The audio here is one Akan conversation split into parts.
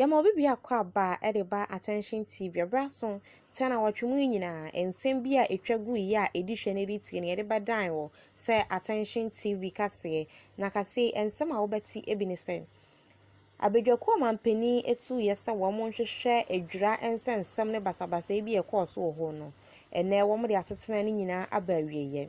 Yɛma obi biako aba de ba Attention TV. Ɛberɛ aso sɛ nnawɔtwe mu yi nyinaa, nsɛm bi a ɛtwa guiɛ a ɛdi hwɛ na ɛdi tie no yɛde bɛdan wo sɛ Attention TV kaseɛ. Na kaseɛ yi, nsɛm a wobɛte bi ne sɛ, Abadwakuo ɔmanpanin tuiɛ sɛ wɔnhwehwɛ adwira nsɛnsɛm ne basabasayɛ bi a ɛkɔɔ so wɔ hɔ no. Ɛnnɛ wɔde asetena no nyinaa aba awieeɛ.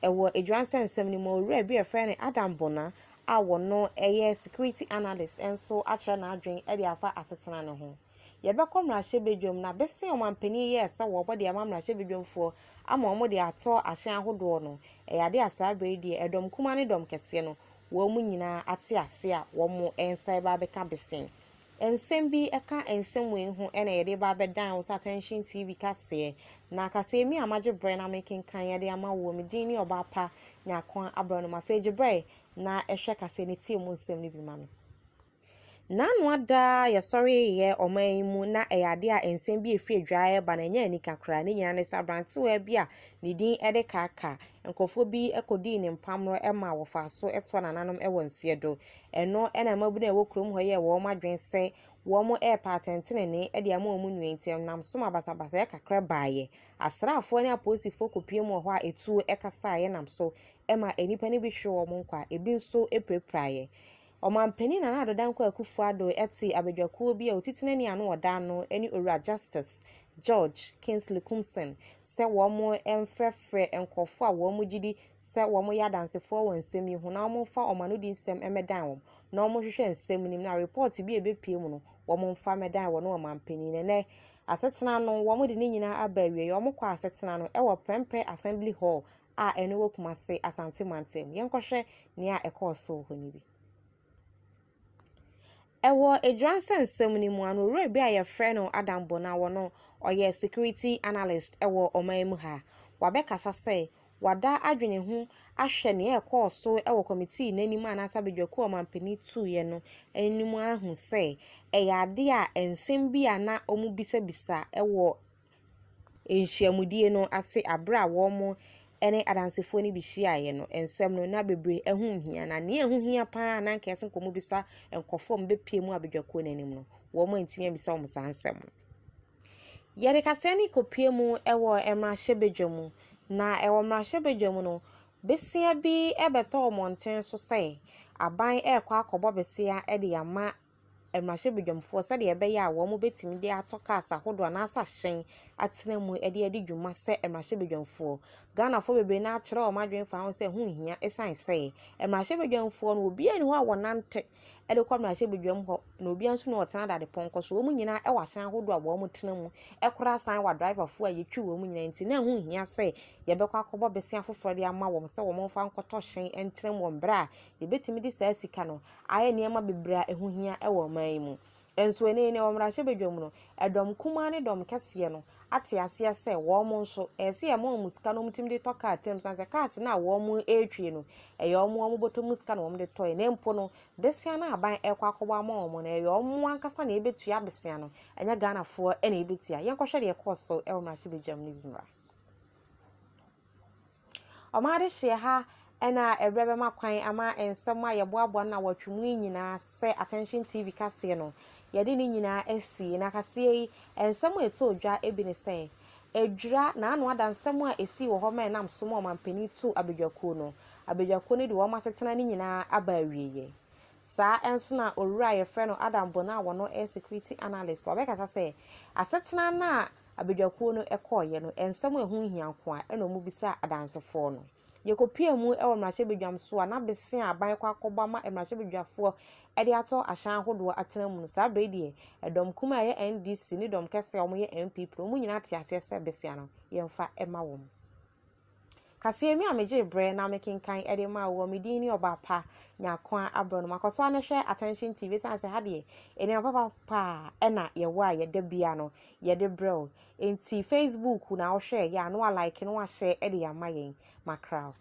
Ɛwɔ adwira nsɛnsɛm no mu, owura bi a wɔfrɛ no Adam Bonah a ɔno yɛ security analyst nso akyerɛ n'adwene de afa asetena no ho. Yɛbɛkɔ mmarahyɛbadwam na bese a ɔmanpanin yɛɛ sɛ wɔbɔ de ama mmarahyɛbadwamfoɔ ama wɔde atɔ ahyɛn ahodoɔ no, ɛyɛ adeɛ a saa berɛ yi deɛ ɛdɔm kumaa ne dɔm kɛseɛ no, wɔn nyinaa ate ase a wɔn nsa reba abɛka bese. Nsɛm bi ka nsɛm wei ho na yɛde reba abɛdan wo sɛ Attention TV kaseɛ. Na kaseɛ mi a magye berɛ na mekenkan de ama woɔ, me din ne Ɔbaa Pa Nyarkoa Aborɔnoma. Afei gye berɛ na hwɛ kaseɛ no tie mu nsɛm no bi ma me. N'ano ada a yɛsɔreeɛ ɔman yi mu na ɛyɛ adeɛ a nsɛm bi a ɛfiri adwaeɛ reba no ɛnyɛ anika koraa. Ne nyinaa ne sɛ aberantewa bi a ne din de Kaaka, nkurɔfoɔ bi kɔdii ne mpammerɛ ma wɔfaa so toa nananom wɔ nseɛ do. Ɛno na mmabunu a ɛwɔ kurom hɔ yɛɛ wɔn adwene sɛ wɔrepɛ atɛntenenee de ama wɔn nua nti ɛnam so ma basabasayɛ kakra baeɛ. Asraafoɔ ne apolisifoɔ kɔpue mu wɔ hɔ a etuo kasaeɛ nam so ma nnipa no bi hweree wɔn nkwa, ebi nso pirapiraeɛ. Ɔmanpanin Nana Addo Dankwa Akufo-Addo te abadwakuo bi a otitenani ano ɔda ano ne Owura Justice George Kingsley Kumson sɛ wɔmfrɛfrɛ nkurɔfoɔ a wɔgye di sɛ wɔyɛ adansefoɔ wɔ nsɛm yi ho na wɔmfa wɔn anodi nsɛm mmɛdan wɔn na wɔnhwehwɛ nsɛm no mu na report bi a ɛbɛpue mu no wɔmfa mmɛdan wɔne ɔmanpanin. Ɛnnɛ, asetena no wɔde ne nyinaa aba awieeɛ. Wɔkɔ asetena no wɔ Prempeh Assembly Hall a ɛno wɔ Kumase Asante Mantam. Yɛnkɔhwɛ nea ɛkɔɔ so wɔ hɔ no bi. Ɛwɔ Adwira nsɛnsɛm no mu ano, owura bi a wɔfrɛ no Adam Bonah no, ɔyɛ security analyst wɔ ɔman mu ha. Wabɛkasa sɛ wada adwene ho ahwɛ nea ɛkɔɔ so wɔ committee n'anim anaasɛ abadwakuo a ɔmanpanin tuiɛ no anim ahu sɛ ɛyɛ adeɛ a nsɛm bi a na wɔrebisabisa wɔ nhyiamudie no ase abere a wɔn ne adansefoɔ no bi hyiaeɛ no, nsɛm no na bebree ho nhia. Na nea ɛho hia paa na anka ɛsɛ nka wɔbisa nkurɔfoɔ a wɔbɛpue mu abadwakuo no anim no, wɔn antumi ammisa wɔn saa nsɛm no. Yɛde kaseɛ no rekɔpue mu wɔ mmarahyɛbadwa mu, na ɛwɔ mmarahyɛbadwa mu no, besia bi bɛtɔɔ mmɔnten so sɛ aban rekɔ akɔbɔ besia de ama mmarahyɛbadwamfoɔ sɛdeɛ ɛbɛyɛ a wɔbɛtumi de atɔ cars ahodoɔ anaasɛ ahyɛn atena mu de adi dwuma sɛ mmarahyɛbadwamfoɔ. Ghanafoɔ bebree no akyerɛ wɔn adwene fa ho sɛ ɛho nhia ɛsiane sɛ mmarahyɛbadwamfoɔ no obiara nni hɔ a wɔnante de kɔ mmarahyɛbadwam hɔ na obiara nso nni hɔ a ɔtena dadepɔnkɔ so. Wɔn nyinaa wɔ ahyɛn ahodoɔ a wɔtena mu koraa san wɔ adriverfoɔ a yɛtwi wɔn nyinaa nti na ɛho nhia sɛ yɛbɛkɔ akɔbɔ bosea foforɔ de ama wɔn sɛ wɔmfa nkɔtɔ hyɛn ntena mu wɔ mmerɛ a yɛbɛtumi de saa sika no ayɛ nneɛma bebree a ɛho hia wɔ ɔman yi mu. Nso ɛnnɛ yi wɔ mmarahyɛbadwam no, ɛdɔm kumaa ne dɔm kɛseɛ no ate aseɛ sɛ wɔn nso, ɛsɛ sɛ yɛma wɔn sika na wɔtumi de tɔ kaa tena mu sane sɛ cars no a wɔretwie no, ɛyɛ wɔn wɔn bɔtɔ mu sika na wɔde tɔeɛ. Na mpo no, bosea no a aban rekɔ akɔbɔ ama wɔn no, ɛyɛ wɔn ankasa na ɛbɛtua bosea no, ɛnyɛ Ghanafoɔ na ɛbɛtua. Yɛnkɔhwɛ deɛ ɛkɔɔ so wɔ mmarahyɛbadwam no bi mmra. Ɔman adehyeɛ ha na ɛberɛ bɛma kwan ama nsɛm a yɛboaboa no nnawɔtwe mu yi nyinaa sɛ Attention TV kaseɛ no, yɛde ne nyinaa asi. Na kaseɛ yi, nsɛm a ɛtɔɔ dwa bi ne sɛ, Adwira, n'ano ada nsɛm a ɛsii wɔ hɔ ma ɛnam so ma ɔmanpanin tuu abadwakuo no. Abadwakuo no de wɔn asetena no nyinaa aba awieeɛ. Saa nso na owura a yɛfrɛ no Adam Bonah a ɔno yɛ security analyst, wabɛkasa sɛ asetena no a abadwakuo no kɔeɛ no, nsɛm a ɛho nhia nko ara na wɔbisaa adansefoɔ no. Yɛkɔpuee mu wɔ mmarahyɛbadwam so a, na bese a aban kɔ akɔbɔ ama mmarahyɛbadwafoɔ de atɔ ahyɛn ahodoɔ atena mu no, saa berɛ yi deɛ, ɛdɔm kumaa a ɛyɛ NDC ne dɔm kɛseɛ a wɔyɛ NPP no, wɔn nyinaa te aseɛ sɛ besea no, yɛmfa mma wɔn. Kaseɛ mi a megyee berɛ na mekenkan de maa woɔ, me din ne Ɔbaa Pa Nyarkoa Aborɔnoma. Kɔ so ara na hwɛ Attention TV ɛsiane sɛ ha deɛ nneɛma papa paa ɛna yɛwɔ a yɛda bia no yɛde brɛ wo. Enti Facebook na wohwɛ yɛ a na wa like na wa share de ama yɛn. Makra wo.